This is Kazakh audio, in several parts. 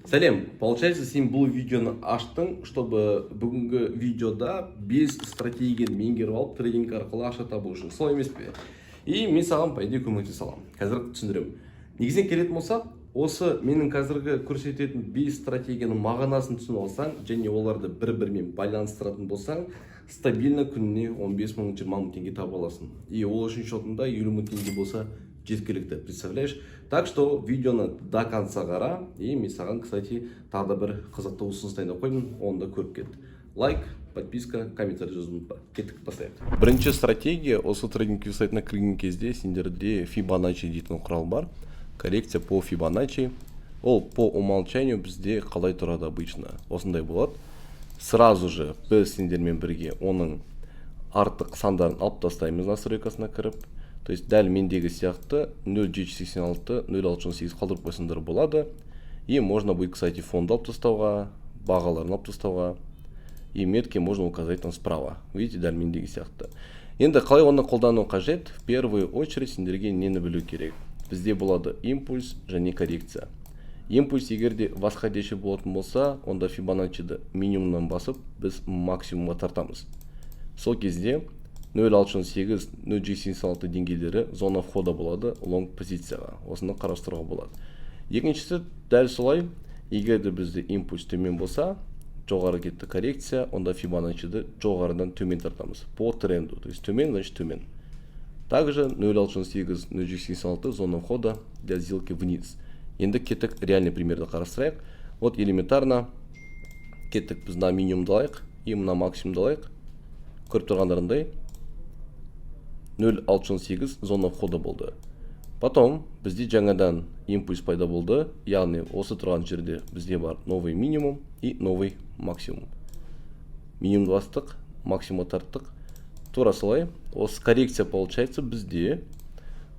Сәлем! Получается, сен бұл видеоны аштың, чтобы бүгінгі видеода 5 стратегияны меңгеріп алып, трейдинг арқылы ақша табу үшін, солай емес пе? И мен саған, по идее, көмектесе аламын. Қазір түсіндіремін. Негізінен келетін болсақ, осы менің қазіргі көрсететін 5 стратегияның мағынасын түсініп алсаң және оларды бір бірімен байланыстыратын болсаң, стабильно күніне 15 мың, 20 мың теңге таба аласың. И ол үшін счетында 50 мың теңге болса, жеткілікті, представляешь? Так что видеоны до конца қара. И мен саған, кстати, тағы да бір қызықты ұсыныс дайындап қойдым, оны да көріп кет. Лайк, подписка, комментарий жазуды ұмытпа. Кеттік, бастайық. Бірінші стратегия. Осы трейдинг сайтына кірген кезде сендерде Фибоначчи дейтін құрал бар. Коррекция по Фибоначчи, ол по умолчанию бізде қалай тұрады? Обычно осындай болады. Сразу же біз сендермен бірге оның артық сандарын алып тастаймыз настройкасына кіріп. То есть дәл мендегі сияқты 0,786, 0,618 қалдырып қойсаңдар болады. И можно будет, кстати, фонды алып тастауға, бағаларын алып тастауға, и метки можно указать там справа, видите, дәл мендегі сияқты. Енді қалай оны қолдану қажет? В первую очередь сендерге нені білу керек? Бізде болады импульс және коррекция. Импульс егер де восходящий болатын болса, онда Фибоначчиді минимумнан басып, біз максимумға тартамыз. Сол кезде 0,68, 0,86 деңгейлері зона входа болады лонг позицияға. Осыны қарастыруға болады. Екіншісі дәл солай: егер де бізде импульс төмен болса, жоғары кетті, коррекция, онда Фибоначчиді жоғарыдан төмен тартамыз по тренду. То есть төмен, значит, төмен. Также 0,68, 0,86 зона входа для сделки вниз. Енді кеттік, реальный примерді қарастырайық. Вот элементарно кеттік, біз мына минимумды алайық и мына максимумды алайық. Көріп тұрғандарыңдай, 0,68 зона входа болды. Потом бізде жаңадан импульс пайда болды, яғни осы тұрған жерде бізде бар новый минимум и новый максимум. Минимумды бастық, максимумға тарттық. Тура солай осы коррекция, получается, бізде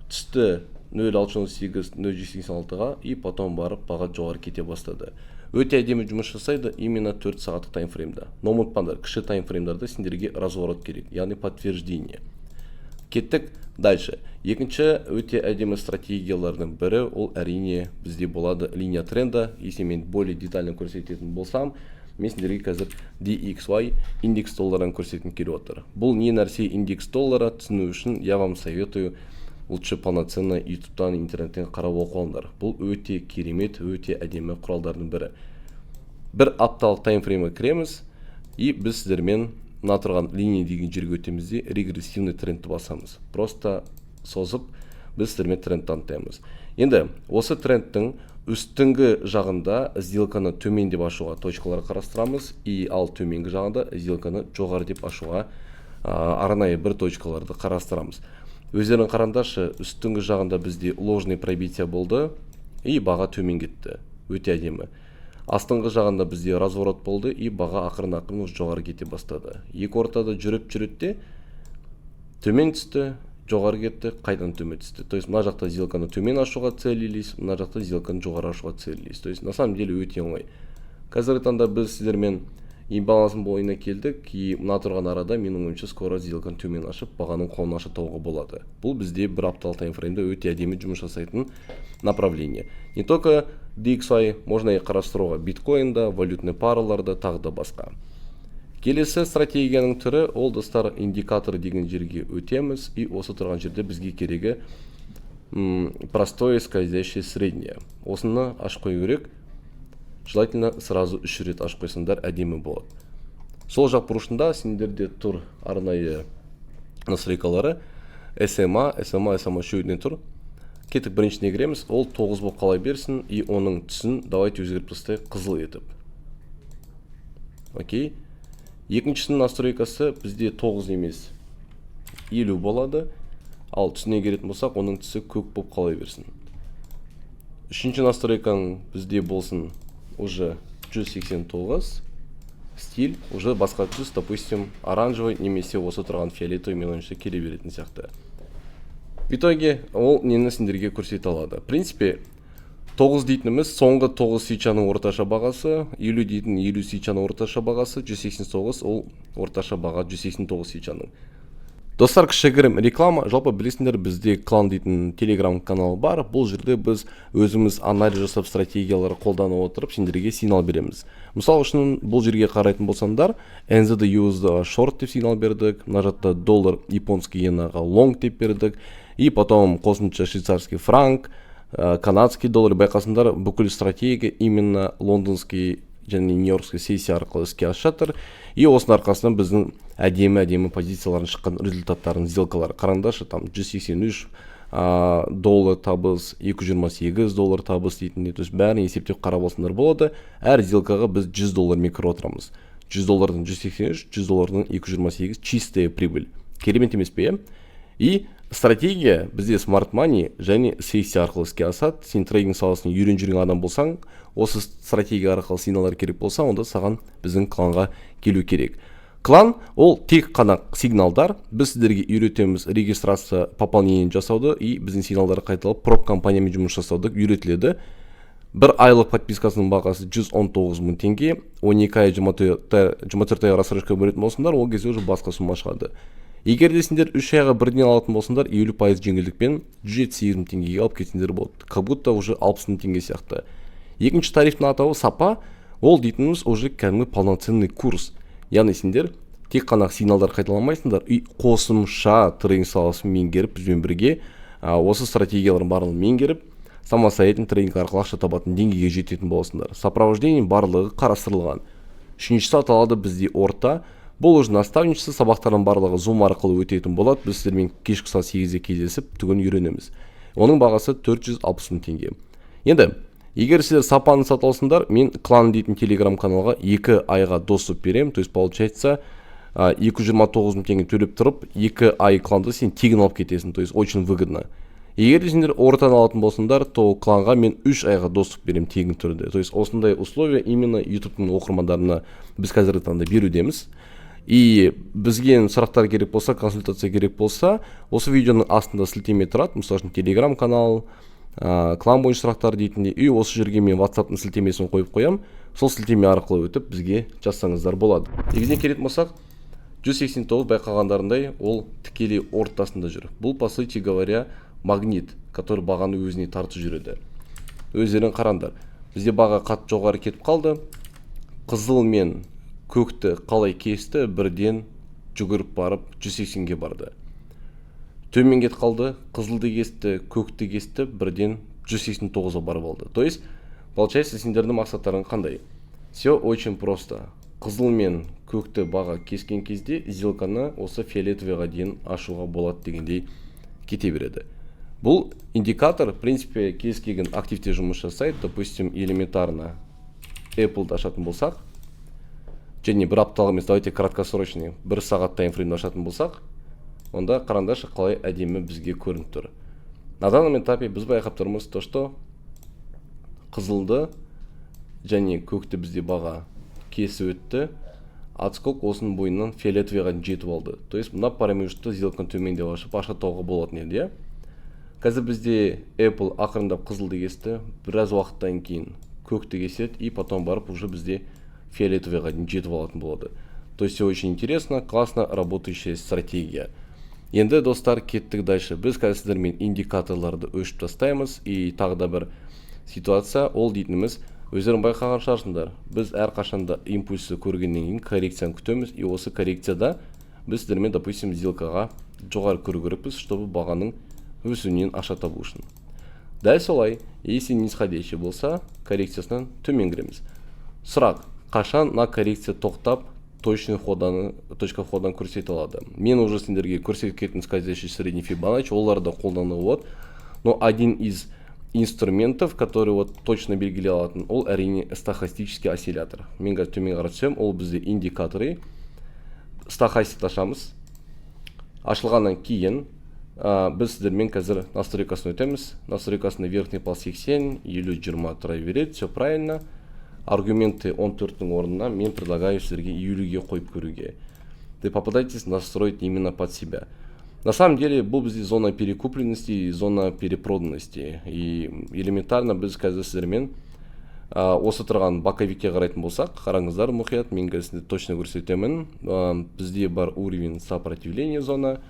түсті 0,68, 0,86-ға, и потом барып баға жоғары кете бастады. Өте әдемі жұмыс жасайды именно 4 сағаттық таймфреймда. Но ұмытпаңдар, кіші таймфреймдарда сендерге разворот керек, яғни подтверждение. Кеттік дальше. Екінші өте әдемі стратегиялардың бірі, ол, әрине, бізде болады линия тренда. Если мен более детально көрсететін болсам, мен сендерге қазір DXY, индекс долларын көрсеткім келіп отыр. Бұл не нәрсе, индекс доллара, түсіну үшін я вам советую лучше полноценно ютубтан, интернеттен қарап оқып алыңдар. Бұл өте керемет, өте әдемі құралдардың бірі. Бір апталық таймфреймге кіреміз, и біз сіздермен мына тұрған линия деген жерге өтеміз де, регрессивный трендті басамыз. Просто созып, біз сіздермен трендті анықтаймыз. Енді осы трендтің үстіңгі жағында сделканы төмен деп ашуға точкалар қарастырамыз, и ал төменгі жағында сделканы жоғары деп ашуға арнайы бір точкаларды қарастырамыз. Өздерің қараңдаршы, үстіңгі жағында бізде ложный пробитие болды, и баға төмен кетті, өте әдемі. Астыңғы жағында бізде разворот болды, и баға ақырын ақырын уже жоғары кете бастады. Екі ортада жүріп жүреді де, төмен түсті, жоғары кетті, қайтадан төмен түсті. То есть мына жақта сделканы төмен ашуға целились, мына жақта сделканы жоғары ашуға целились. То есть на самом деле өте оңай. Қазіргі таңда біз сіздермен имбаланстың бойына келдік, и мына тұрған арада, менің ойымша, скоро сделканы төмен ашып, бағаның құлауын аша табуға болады. Бұл бізде бір апталық таймфреймде өте әдемі жұмыс жасайтын направление. Не только DXY, можно и қарастыруға биткоинда, валютный параларда, тағы да басқа. Келесі стратегияның түрі, ол, достар, индикатор деген жерге өтеміз, и осы тұрған жерде бізге керегі простое скользящее среднее. Осыны ашып қою керек. Желательно сразу үш рет ашып қойсаңдар, әдемі болады. Сол жақ бұрышында сендерде тұр арнайы настройкалары: SMA, SMA, SMA, үшеуінен тұр. Кеттік, біріншісіне кіреміз. Ол 9 болып қала берсін, и оның түсін давайте өзгертіп тастайық қызыл етіп. Окей. Екіншісінің настройкасы бізде 9 емес, 50 болады, ал түсіне келетін болсақ, оның түсі көк болып қала берсін. Үшінші настройканың бізде болсын уже 189, стиль уже басқа түс, допустим, оранжевый немесе осы тұрған фиолетовый, менің ойымша, келе беретін сияқты. В итоге ол нені сендерге көрсете алады? В принципе, 9 дейтініміз соңғы 9 свечаның орташа бағасы, 50 дейтін 50 свечаның орташа бағасы, 189 ол орташа баға 189 свечаның. Достар, кішігірім реклама. Жалпы білесіңдер, бізде «Клан» дейтін телеграм канал бар. Бұл жерде біз өзіміз анализ жасап, стратегиялар қолдана отырып, сендерге сигнал береміз. Мысалы үшін, бұл жерге қарайтын болсаңдар, NZD USD шорт деп сигнал бердік, мына жақта доллар японский иенаға лонг деп бердік, и потом қосымша швейцарский франк, канадский доллар. Байқасаңдар, бүкіл стратегия именно лондонский және нью-йоркский сессия арқылы іске асып жатыр. И осының арқасында біздің әдемі әдемі позициялардың шыққан результаттарын, сделкалар, қараңдаршы, там 183 доллар табыс, 228 доллар табыс дейтіндей. То есть бәрін есептеп қарап алсаңдар болады. Әр сделкаға біз 100 доллармен кіріп отырамыз. 100 доллардан 183, 100 доллардан 228 чистая прибыль. Керемет емес пе, иә? И стратегия бізде смарт мани және сессия арқылы іске асады. Сен трейдинг саласын үйреніп жүрген адам болсаң, осы стратегия арқылы сигналдар керек болса, онда саған біздің кланға келу керек. Клан ол тек қана сигналдар. Біз сіздерге үйретеміз регистрация, пополнение жасауды и біздің сигналдарды қайталап, проп компаниямен жұмыс жасауды үйретіледі. Бір айлық подпискасының бағасы 119 мың теңге. 12 ай, 24 ай рассрочка бөлетін болсаңдар, ол кезде уже басқа сумма шығады. Егер де сендер 3 айға бірден алатын болсаңдар, 50% жеңілдікпен 178 мың теңгеге алып кетсеңдер болады, как будто уже 60 мың теңге сияқты. Екінші тарифтің атауы «Сапа». Ол дейтініміз уже кәдімгі полноценный курс, яғни сендер тек қана сигналдар қайталамайсыңдар и қосымша трейдинг саласын меңгеріп, бізбен бірге осы стратегиялардың барлығын меңгеріп, самостоятельно трейдинг арқылы ақша табатын деңгейге жететін боласыңдар. Сопровождение, барлығы қарастырылған. Үшіншісі аталады бізде «Орта». Бұл уже наставничество, сабақтардың барлығы зум арқылы өтетін болады. Біз сіздермен кешкі сағат 8-де кездесіп, түгін үйренеміз. Оның бағасы 460 мың теңге. Енді егер сіздер сапаны сатып алсаңдар, мен «Клан» дейтін телеграм каналға 2 айға доступ беремін. То есть получается, 229 мың теңге төлеп тұрып, 2 ай кланды сен тегін алып кетесің. То есть очень выгодно. Егер де сендер ортаны алатын болсаңдар, то кланға мен 3 айға доступ беремін тегін түрде. То есть осындай условия именно ютубтың оқырмандарына біз қазіргі таңда берудеміз. И бізге сұрақтар керек болса, консультация керек болса, осы видеоның астында сілтеме тұрады, мысалы үшін, телеграм канал, клан бойынша сұрақтар дейтіндей. И осы жерге мен ватсаптың сілтемесін қойып қоямын. Сол сілтеме арқылы өтіп, бізге жазсаңыздар болады. Негізінен келетін болсақ, 189, байқағандарындай, ол тікелей ортасында жүр. Бұл, по сути говоря, магнит, который бағаны өзіне тартып жүреді. Өздерің қараңдар, бізде баға қатты жоғары кетіп қалды. Қызыл мен көкті қалай кесті, бірден жүгіріп барып 180-ге барды. Төмен кетіп қалды, қызылды кесті, көкті кесті, бірден 189-ға барып алды. То есть получается, сендердің мақсаттарың қандай? Все очень просто: қызыл мен көкті баға кескен кезде сделканы осы фиолетовыйға дейін ашуға болады дегендей кете береді. Бұл индикатор, в принципе, кез келген активте жұмыс жасайды. Допустим, элементарно Apple'ды ашатын болсақ және бір апталық емес, давайте краткосрочный, бір сағат таймфреймді ашатын болсақ, онда қараңдаршы, қалай әдемі бізге көрініп тұр. На данном этапе біз байқап тұрмыз то, что қызылды және көкті бізде баға кесіп өтті, отскок осының бойынан фиолетовыйға дейін жетіп алды. То есть мына промежутокта сделканы төмендеп ашып, ақша табуға болатын еді, иә. Қазір бізде Apple ақырындап қызылды кесті, біраз уақыттан кейін көкті кеседі и потом барып уже бізде фиолетовыйға дейін жетіп алатын болады. То есть все очень интересно, классно работающая стратегия. Енді, достар, кеттік дальше. Біз қазір сіздермен индикаторларды өшіп тастаймыз. И тағы да бір ситуация, ол дейтініміз, өздерің байқаған шығарсыңдар, біз әрқашанда импульсті көргеннен кейін коррекцияны күтеміз. И осы коррекцияда біз сіздермен, допустим, сделкаға жоғары кіру керекпіз, чтобы бағаның өсуінен ақша табу үшін. Дәл солай, если нисходящий болса, коррекциясынан төмен кіреміз. Сұрақ: қашан мына коррекция тоқтап, точный входаны, точка входаны көрсете алады? Мен уже сендерге көрсетіп кеттім скользящий средний, Фибоначчи, оларды қолдануға болады. Но один из инструментов, который вот точно белгілей алатын, ол, әрине, стохастический осциллятор. Мен қазір төмен қарай түсемін. Ол бізде индикаторы. Стохастик ашамыз. Ашылғаннан кейін біз сіздермен қазір настройкасын өтеміз. Настройкасында верхний пол 80, 50, 20 тұра береді, все правильно. Аргументы 14-тің орнына мен предлагаю сіздерге 50-ге қойып көруге. Ты попытайтесь настроить именно под себя. На самом деле бұл бізде зона перекупленности и зона перепроданности. И элементарно біз қазір сіздермен осы тұрған боковикке қарайтын болсақ, қараңыздар мұқият, мен қазір сіздерге точно көрсетемін. Бізде бар уровень сопротивления, зона.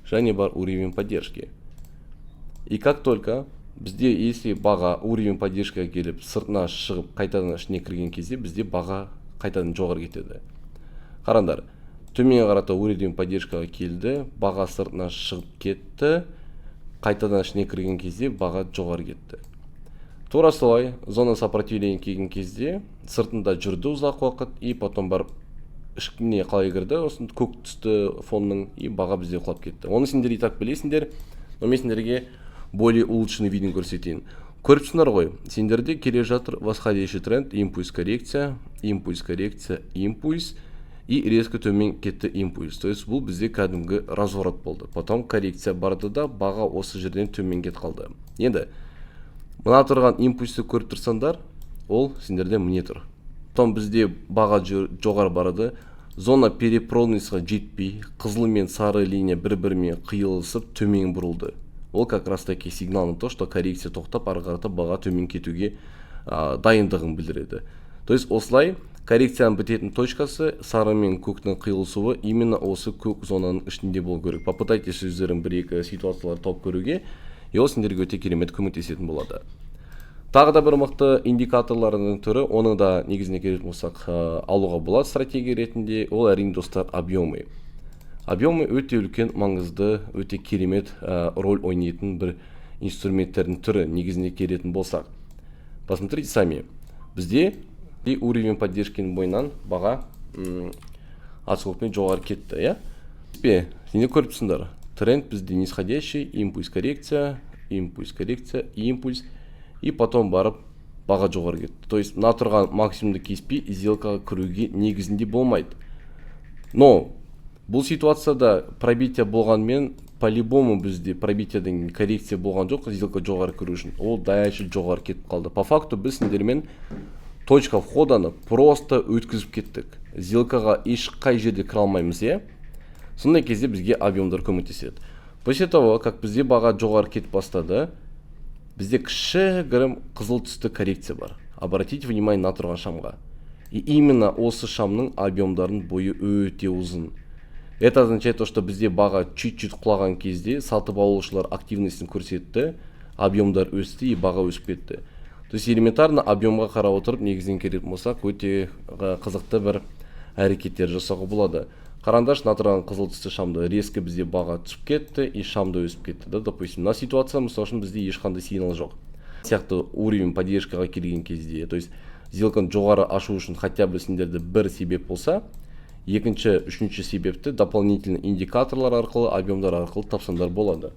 Және бар уровень поддержки. И как только бізде, если баға уровень поддержкаға келіп, сыртына шығып, қайтадан ішіне кірген кезде, бізде баға қайтадан жоғары кетеді. Қараңдар, төмен қарата уровень поддержкаға келді, баға сыртына шығып кетті, қайтадан ішіне кірген кезде баға жоғары кетті. Тура солай зона сопротивления келген кезде сыртында жүрді ұзақ уақыт и потом барып ішіне қалай кірді осы көк түсті фонның, и баға бізде құлап кетті. Оны сендер и так білесіңдер, но мен сендерге более улучшенный видін көрсетейін. Көріп тұрсыңдар ғой, сендерде келе жатыр восходящий тренд, импульс, коррекция, импульс, коррекция, импульс, и резко төмен кетті импульс. То есть бұл бізде кәдімгі разворот болды. Потом коррекция барды да, баға осы жерден төмен кетіп қалды. Енді мына тұрған импульсті көріп тұрсаңдар, ол сендерде міне тұр. Потом бізде баға жоғары барады, зона перепроданностьқа жетпей, қызыл мен сары линия бір бірімен қиылысып, төмен бұрылды. Ол как раз таки сигнал на то, что коррекция тоқтап, ары қарата баға төмен кетуге дайындығын білдіреді. То есть осылай коррекцияның бітетін точкасы, сары мен көктің қиылысуы, именно осы көк зонаның ішінде болу керек. Попытайтесь өздерің бір екі ситуациялар тауып көруге, и ол сендерге өте керемет көмектесетін болады. Тағы да бір мықты индикаторлардың түрі, оны да негізіне келетін болсақ, алуға болады стратегия ретінде, ол, әрине, достар, объемы. Объемы өте үлкен, маңызды, өте керемет роль ойнайтын бір инструменттердің түрі. Негізіне келетін болсақ, посмотрите сами, бізде и уровень поддержкінің бойынан баға отскокпен жоғары кетті, иә пе? Сендер көріп тұрсыңдар, тренд бізде нисходящий: импульс, коррекция, импульс, коррекция, импульс, и потом барып баға жоғары кетті. То есть мына тұрған максимумды кеспей, сделкаға кіруге негізінде болмайды. Но бұл ситуацияда пробитие болғанмен, по-любому бізде пробитиядан кейін коррекция болған жоқ. Сделка жоғары кіру үшін ол дальше жоғары кетіп қалды. По факту біз сендермен точка входаны просто өткізіп кеттік, сделкаға ешқай жерде кіре алмаймыз, иә. Сондай кезде бізге объемдар көмектеседі. После того как бізде баға жоғары кетіп бастады, бізде кішігірім қызыл түсті коррекция бар. Обратите внимание на тұрған шамға, и именно осы шамның объемдарының бойы өте ұзын. Это означает то, что бізде баға чуть-чуть құлаған кезде сатып алушылар активностін көрсетті, объемдар өсті и баға өсіп кетті. То есть элементарно объемға қарап отырып, негізінен келетін болсақ, өте қызықты бір әрекеттер жасауға болады. Қараңдаршы мына тұрған қызыл түсті шамды: резко бізде баға түсіп кетті и шам да өсіп кетті да. Допустим, мына ситуация, мысалы үшін, бізде ешқандай сигнал жоқ сияқты. Уровень поддержкаға келген кезде, то есть сделканы жоғары ашу үшін хотя бы сендерде бір себеп болса, екінші, үшінші себепті дополнительный индикаторлар арқылы, объемдар арқылы тапсаңдар болады.